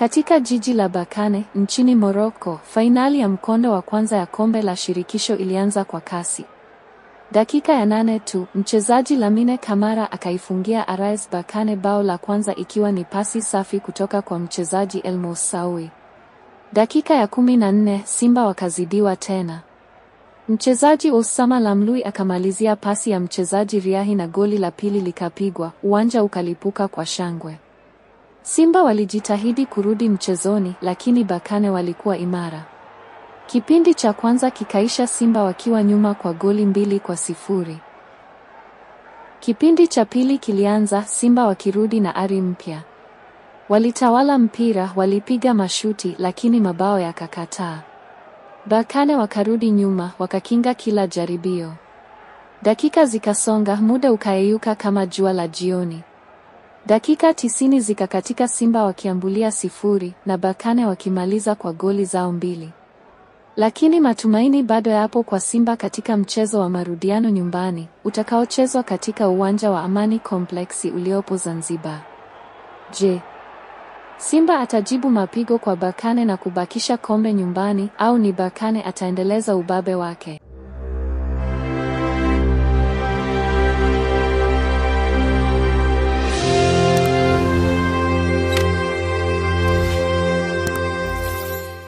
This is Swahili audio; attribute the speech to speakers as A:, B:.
A: Katika jiji la Berkane nchini Morocco, fainali ya mkondo wa kwanza ya kombe la shirikisho ilianza kwa kasi. Dakika ya 8 tu, mchezaji Lamine Camara akaifungia RS Berkane bao la kwanza ikiwa ni pasi safi kutoka kwa mchezaji El Moussaoui. Dakika ya 14, Simba wakazidiwa tena. Mchezaji Osama Lamlui akamalizia pasi ya mchezaji Riahi na goli la pili likapigwa, uwanja ukalipuka kwa shangwe. Simba walijitahidi kurudi mchezoni, lakini Berkane walikuwa imara. Kipindi cha kwanza kikaisha Simba wakiwa nyuma kwa goli 2-0. Kipindi cha pili kilianza, Simba wakirudi na ari mpya. Walitawala mpira, walipiga mashuti, lakini mabao yakakataa. Berkane wakarudi nyuma, wakakinga kila jaribio. Dakika zikasonga, muda ukayeyuka kama jua la jioni. Dakika 90 zikakatika, Simba wakiambulia 0 na Berkane wakimaliza kwa goli zao 2. Lakini matumaini bado yapo kwa Simba katika mchezo wa marudiano nyumbani, utakaochezwa katika uwanja wa Amani Complex uliopo Zanzibar. Je, Simba atajibu mapigo kwa Berkane na kubakisha kombe nyumbani au ni Berkane ataendeleza ubabe wake?